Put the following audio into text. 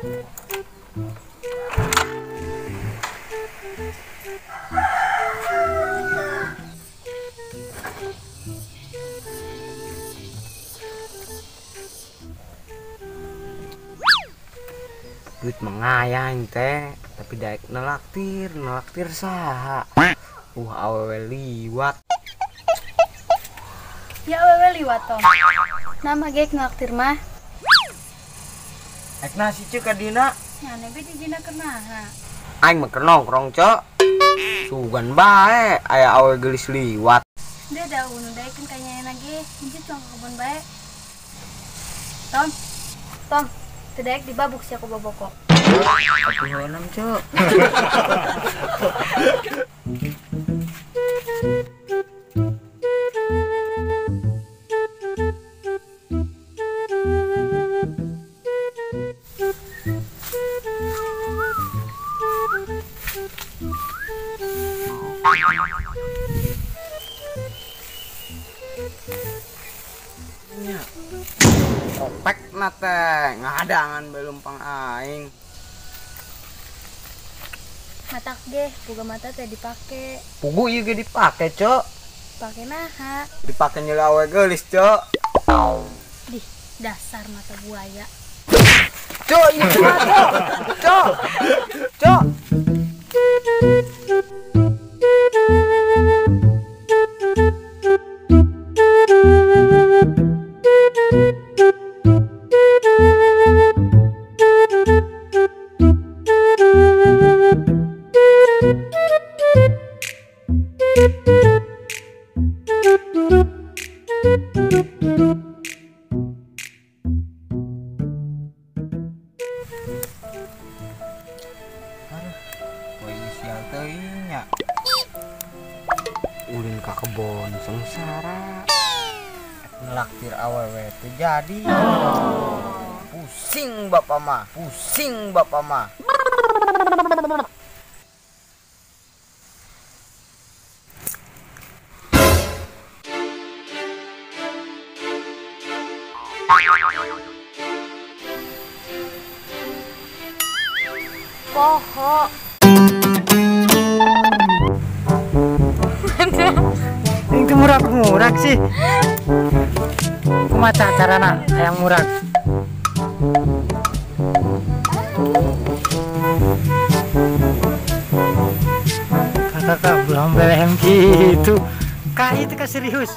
Duit mengayang teh, tapi daek nelaktir, nelaktir saha. Awewe liwat. Ya awewe liwat toh. Nama gek nelaktir mah. Ek nasi ceu ka dina. Nyane be di dina keur naha? Aing mah keur nongkrong, Cok. Sugan bae aya awewe geulis liwat. Deh daun daekeun ka nyana ge, incu cuang ka kebon bae. Tom. Tom. Teu daek dibabuk sia ku boboko. Atuh heunam, Cuk. Nya. Kopek na teh ngadangan belumpang aing. Matak ge, puga mata teh dipake. Pugu ieu ge dipake, Cok. Pake naha? Dipake nyela awe geulis, Cok. Dih, dasar mata buaya. Cok, ieu mah, Cok. Cok. Cok. Ulin ka kebon sengsara, nelaktir awewe teu jadi. Pusing bapak mah, pusing bapak mah. Poho. Itu murak-murak sih. Kumaha carana hayang murak? Kakak belum belehem gitu. Kak itu kan serius.